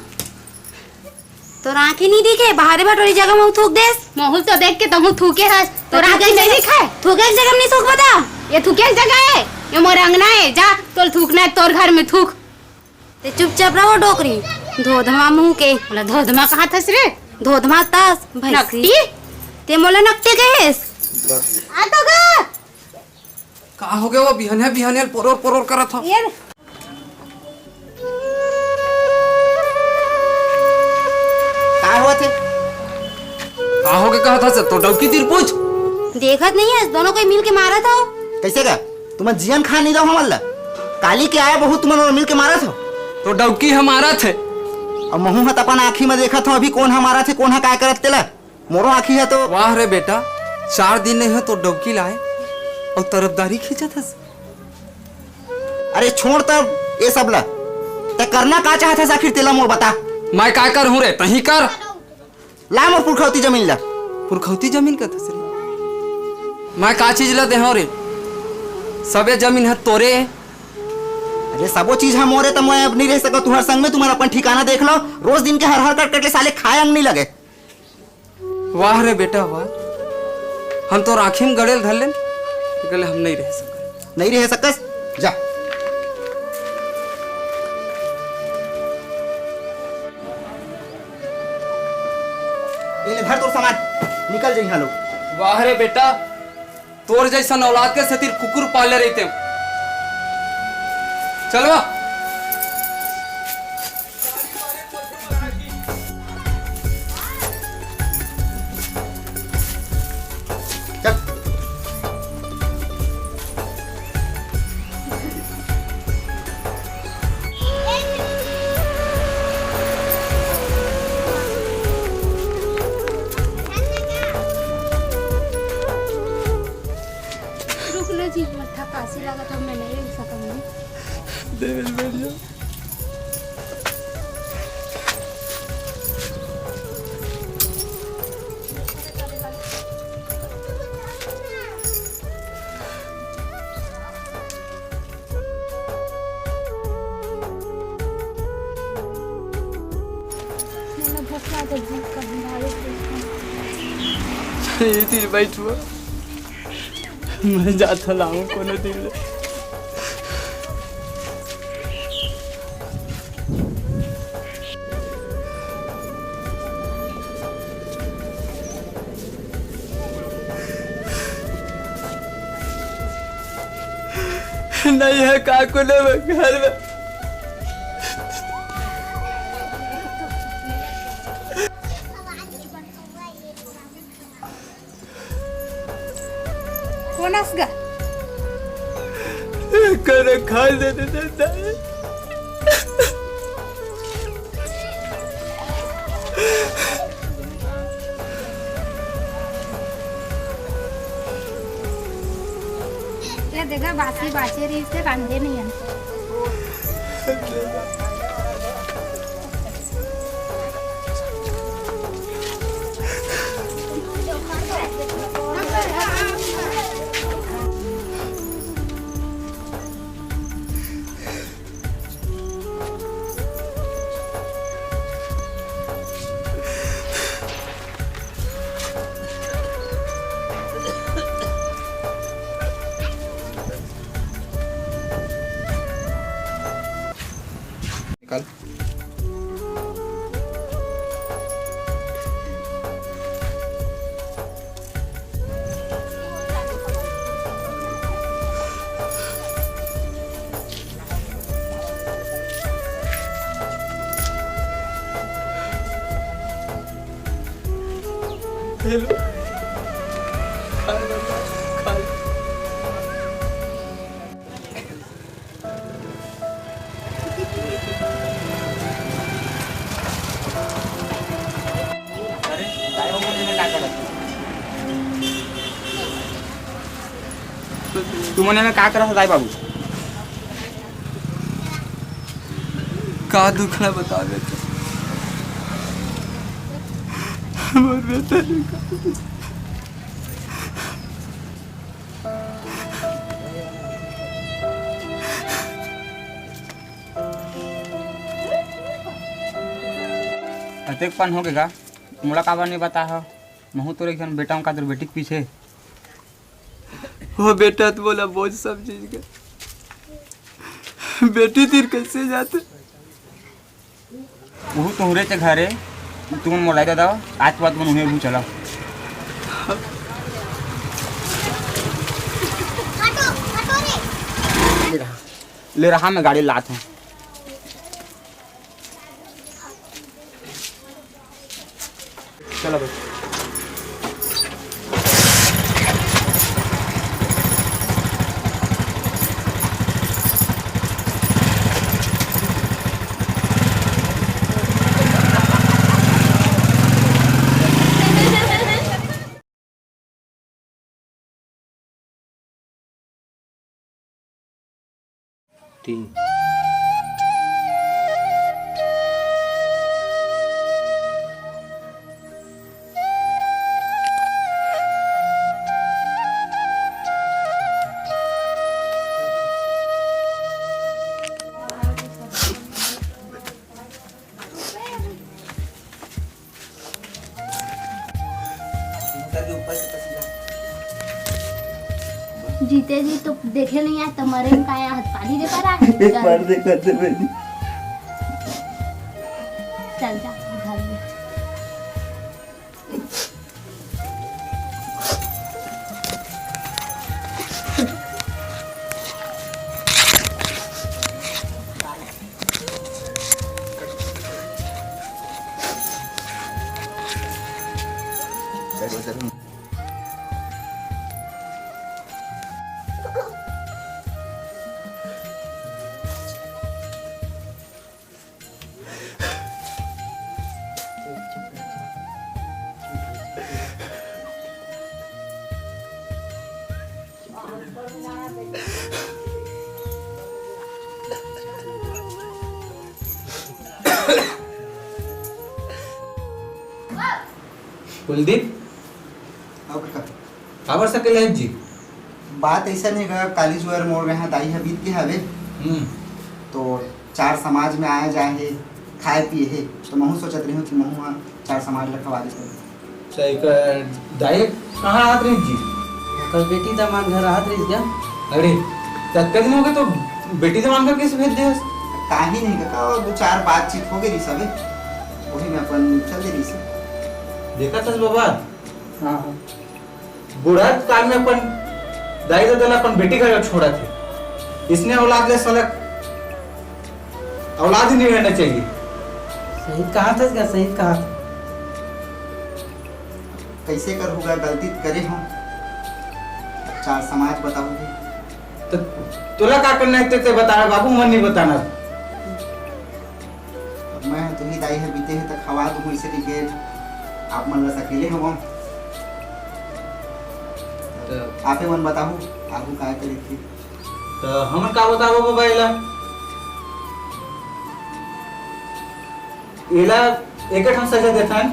तोर आँखी नहीं दिखे, बाहरे बटोरी जगह में थूक देस। महूल तो देख के तहूँ थूके हस। तोर आँखी नहीं दिखे? थूके एक जगह में नहीं थूक बता। ये थूके एक जगह है, ये मोर अंगना है, जा तोर थूकना है तोर घर में थूक। ते चुपचाप रहो डोकरी, धोधमा मुंह के। बोला धोधमा कहा थस रे? धोधमा तास, भैंसी। नकटी? ते मोला नकटी कहेस? आ तो गा। का हो गया वो बिहनिया बिहनिया परोर परोर करत हो? ये का होत हे? का हो के कहत हस? तो डौकी तीर पूछ। देखत नहीं है, दोनों कोई मिल के मारत हो। कैसे का? तुमन जियन खान नहीं दो हमन ला। काली के आया बहू तुमन मिल के मारत हो। तो डौकी ह मारत हे। अब महू ह त अपन आँखी में देखत हो अभी कोन ह मारत हे, कोन ह काय करत तेला। मोरो आँखी ह तो। वाह रे बेटा, चार दिन नहीं हो तो डौकी लाए और तरफदारी खींचत हस। अरे छोड़ तब ये सब ला। ते करना का चाहत हस आखिर तेला मोर बता। मैं का करहूँ रे, तही कर। ला मोर पुरखौती जमीन ला। पुरखौती जमीन कथस रे? मैं का चीज ला देहौं रे? सबे जमीन ह तोरे। ये सबो चीज ह मोरे, त मैं अब नहीं रह सकत तुंहर संग में। तुमन अपन ठिकाना देख लो। रोज दिन के हर हर कट कट ले साले खाए अंग नहीं लगे। वाह रे बेटा, वाह। हम तो आँखी में गड़ेल धर लेन, गले हम नहीं रह सकत। नहीं रह सकस, जा। ये ले धर तोर सामान, निकल जा इहाँ लोग। वाह रे बेटा, तोर जैसन औलाद के सेती कुकुर पाले रहितेंव। चल बा। चल। रुक ना जी, मत्था कासी लागत हे, मैं नहीं रुक सकूंगी। देवेश भैया। ये तीर बैठुआ, मैं जात हलाऊं कोनो दिन ले। नहीं है का कोनो घर में। कोन अस गा? करे खाए दे दे दे दे। ये देखा, बासी बाचे रहिस ते रांधे नहीं है। निकाल। हेलो। तुमन एमे का करत हो दाई बाबू? का दुख ना बतावे तो। मोर बेटा ने का अतेक पन हो गे गा, मोला काबर नहीं बता हो? महू तोर एक झन बेटा हूँ का तोर बेटी के पीछे। हो बेटा, तो बोला बोझ सब चीज के। बेटी तीर कैसे जाते? उहू तोहरे ते घरे, तुमन मोला दे दव, आज के बाद तुमन उहें रहू चला। ले रहा, ले रहा, मैं गाड़ी लात हूँ। चलो भाई। तीन। ऊपर से पसीना। जीते जी तो देखे नहीं आए, तो मरे में का आए, हाथ पानी दे पा रहा है। एक बार देखा थे मैंने। चल जा घर में। कुलदीप, अउ कका। काबर सकेले हस जी? बात अइसन हे गा, काली जुआर मोर यहाँ दाई ह बीत के हवे। हम्म। तो चार समाज में आए जाए हे, खाए पिए हे, तो महूँ सोचत रहिहूँ कि महूँ ह चार समाज ल खवा देहूँ। सही कर, दाई कहाँ रहत रहिस जी? ओकर बेटी दमाद घर रहत रहिस गा। अरे, त अतका दिन होगे तो बेटी दमाद घर कइसे भेज दे हस? काही नहीं कका, वो दो चार बातचीत होगे रहिस हवे, वही में अपन चल दे रहिस हे। देखत हस बाबा, हाँ, हाँ। बुढ़त काल में अपन दाई ददा ला अपन बेटी घर छोड़त हे। इसने औलाद ले साला औलाद ही नहीं रहना चाहिए। सही कहा था, सही कहा था। कइसे करहूँ गा, गलती त करे हँव। चार समाज बताहूँ। तो तोला का करना हे ते, ते बता बाबू, मन नहीं बताना। अब मैं ह तुही दाई ह बीते हे त खवा दूँ, इसे कहिके आप मन ला सकेले हवं। तो आपे मन बताहू, आगू काय करे के। तो हमन का बताबो बाबा एला? एला एक ठन सजा देथन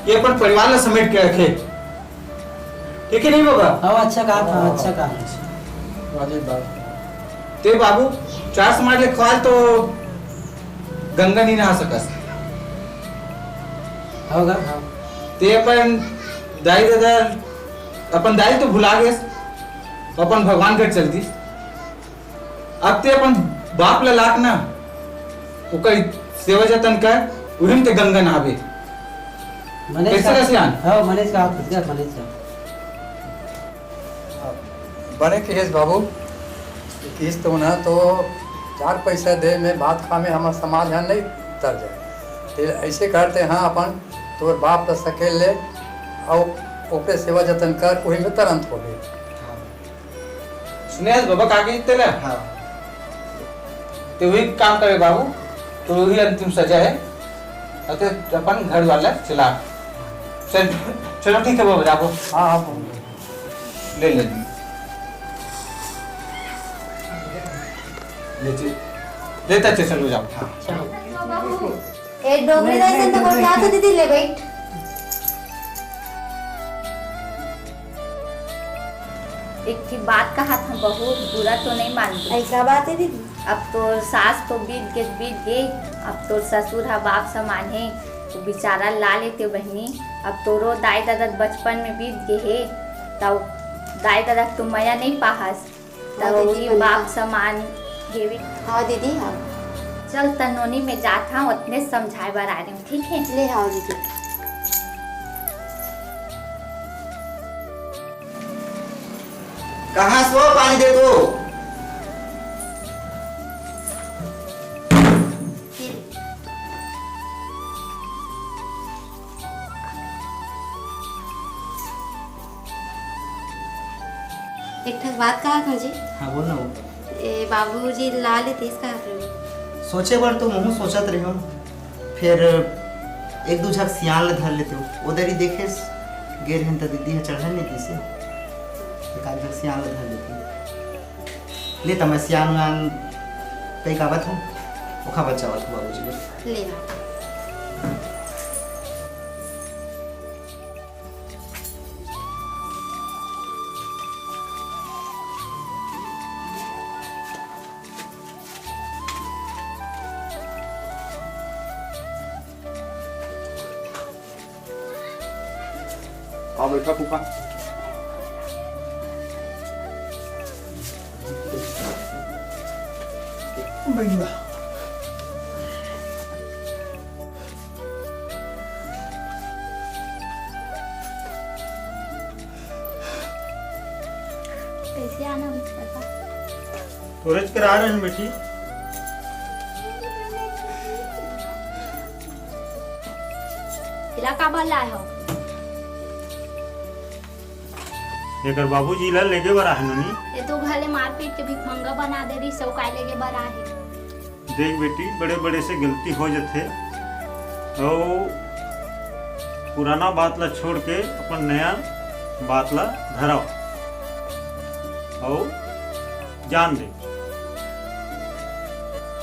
कि अपन परिवार ला समेट के रखे। ठीक है नहीं बाबा? हाँ, अच्छा कहा था, अच्छा कहा। वाजिब बात। ते बाबू, चार समाज ले खवाल तो गंगा नहीं नहा सकस। होगा, हाँ। ते अपन दाई ददा, अपन दाई तो भुला गेस, अपन भगवान घर चल दिस। अब ते अपन बाप ला लाक ना, ओकर सेवा जतन कर, उही में ते गंगा नहाबे। मनीष कइसे का, का सियान? हाँ, मनीष का हाथ फंस गया, मनीष का। बने किहेस बाबू, किस तो ना तो चार पैसा दे में भात खा में हमर समाज ह नहीं तर जाए। ते ऐसे करते हाँ अपन तोर बाप ला सकेल ले, अउ ओकरे सेवा जतन कर, वही में तरंत होबे। सुने हस बाबा का कहिस तेला? हाँ। ते वही काम करे बाबू, तो वही अंतिम सजा हे। अब ते अपन घर वाला चला। चल, चलो ठीक है बाबू, जाबो। हाँ, हाँ, बाबू। ले ले। ले चे-, ले ता चे-, चलो जाओ। हाँ। चलो। ए, डोकरी दाई सन तो गोठियात होती थी, ले बैठ। एक ठी बात कहा था, बहुत बुरा तो नहीं मान। ऐसा बात है दीदी? अब तोर सास तो बीत गे, बीत गे, अब तोर ससुर हा बाप समान हे, तो बेचारा ला लेते बहिनी। अब तोरो दाई ददा बचपन में बीत गे हे, तब दाई ददा तो मया नहीं पाहस। त हाँ, दीदी, वही बन बाप का। समान हेवे। हाँ, दीदी, हाँ। चल, त नोनी में जात हँव, ओतने समझाए बर आ रहे हँव, ठीक है? ले, हाँ, दीदी। कहाँ से वो पानी दे तू? एक ठक बात कहा था जी। हाँ, बोल ना, बोल। ए, बाबूजी ला लेतीस कहा था। सोचे बर तो महूँ सोचत रहे हँव, फिर एक दू झक सियान ल धर लेते हँव। उधर ही देखे गे रहन त दीदी ह चढ़न नहीं तीसे, एक आध झक सियान ल धर लेते। ले त मैं सियान वान कई काबत हँव, ओखा बचावत हँव बाबूजी बर। ले ना। आओ बैठा फूफा। बैठ जा। कैसे आना हो पापा? तोरेच करा रहन बेटी। एला काबर लाए हो? एकर बाबूजी ला लेगे बर आहे नोनी। ये तो भले मारपीट के भिखमंगा बना दे रही, सौ काय लेगे बर आहे। देख बेटी, बड़े बड़े से गलती हो जथे, अउ पुराना बात ला छोड़ के अपन नया बात ला धराओ, अउ जान दे।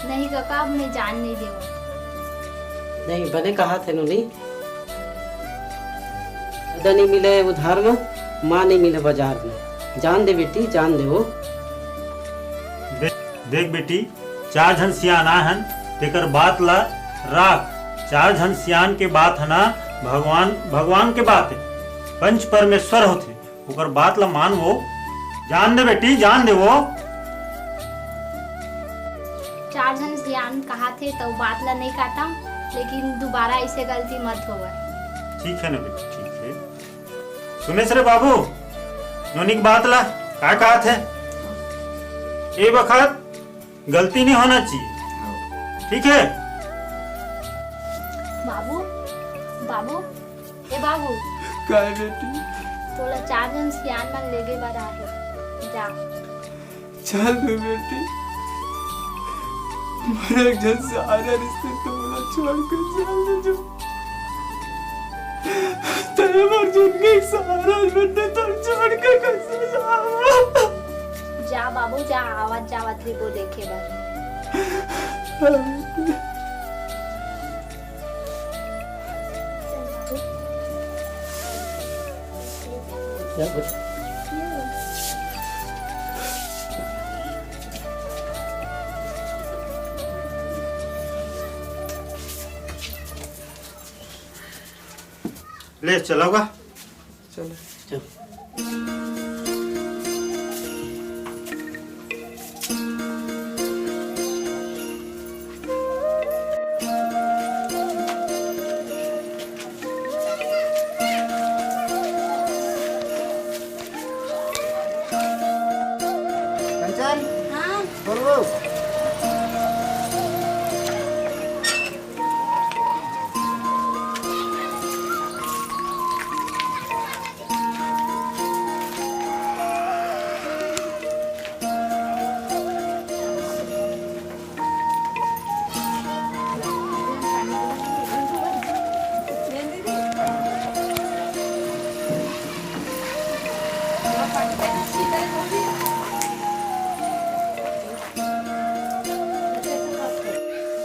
नहीं कका, अब मैं जान नहीं देवं। नहीं, बने कहा थे नोनी, ददा नहीं मिले उधार में, माँ नहीं मिले बाजार में। जान दे बेटी, जान दे वो। दे-, देख बेटी, चार झन सियान आए हन, तेकर बात ला राख। चार झन सियान के बात है ना, भगवान, भगवान के बात है, पंच परमेश्वर होथे, ओकर बात ला मान वो। जान दे बेटी, जान दे वो। चार झन सियान कहा थे तो बात ला नहीं काटा, लेकिन दोबारा ऐसे गलती मत होवे। ठीक है ना बेटी, ठीक है। सुनेस रे बाबू, नोनी के बात ला का कहा थे? ए बखत गलती नहीं होना चाहिए, ठीक है? बाबू, बाबू, ए बाबू। काय बेटी? तोला चार झन सियान मन लेगे बर आहे, जा। चल बे बेटी, मोर एक झन सहारा रिहिस, तो मोला छोड़ के चल दे जो। तैं मोर जिंदगी के सहारा हस बेटी, तोला छोड़ के कैसे जावं? जा बाबू जा, आवत जावत रहिबो देखे बर। ले चलाओगा। चलो। चल। कंचन, हाँ। बोलो।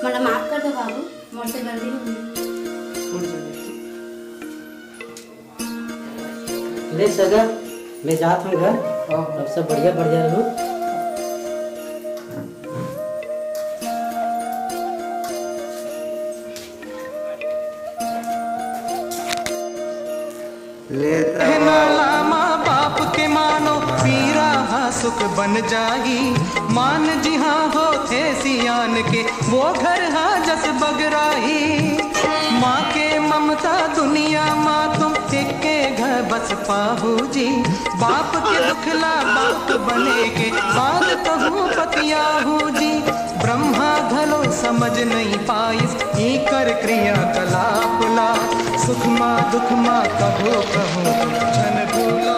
मोला माफ कर दो बाबू, मोर से गलती हो गई। छोड़ दे बेटी। ले सगा, मैं जात हूँ घर। हाँ। अब सब बढ़िया बढ़िया रहो। ले ना लामा बाप के मानो, पीरा हा सुख बन जाही। मान जिहाँ होथे सियान के, वो घर हा जस बगराही। माँ के ममता दुनिया मा तुम, एके घर बस पाहू जी। बाप के दुख ला बाप बने के, बात कहूँ पतियाहू जी। ब्रह्मा घलो समझ नहीं पाइस, एकर क्रियाकलाप ला। सुख मा दुख मा कभू कहूँ झन भूला।